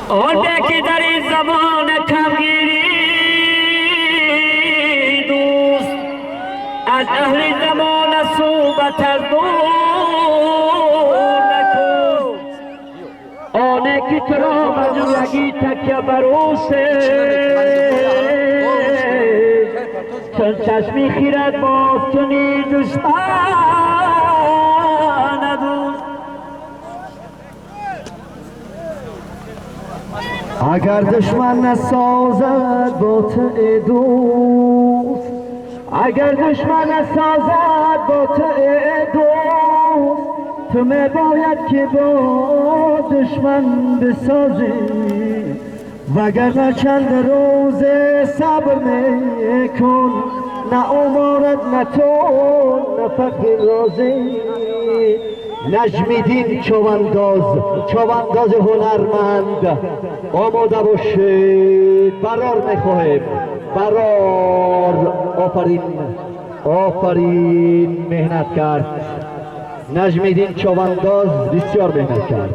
آن که در این زمان کمگیری دوست از اهل زمان صحبت از دور نکوست. آنه که تو را بزرگی تکیه بر اوست، چون چشمی خیرت باز کنی دشمن دوست. اگر دشمن نسازد با تو ای دوست، اگر دشمن نسازد با تو ای دوست، تو می باید که با دشمن بسازی، وگرنه چند روز صبر میکن، نه امارت نه تو نه فقر رازی. نجم‌الدین چوبانداز، چوبانداز هنرمند، آماده باشید، برار میخواهیم، برار. آفرین، آفرین، مهنت کرد نجم‌الدین چوبانداز، بسیار مهنت کرد.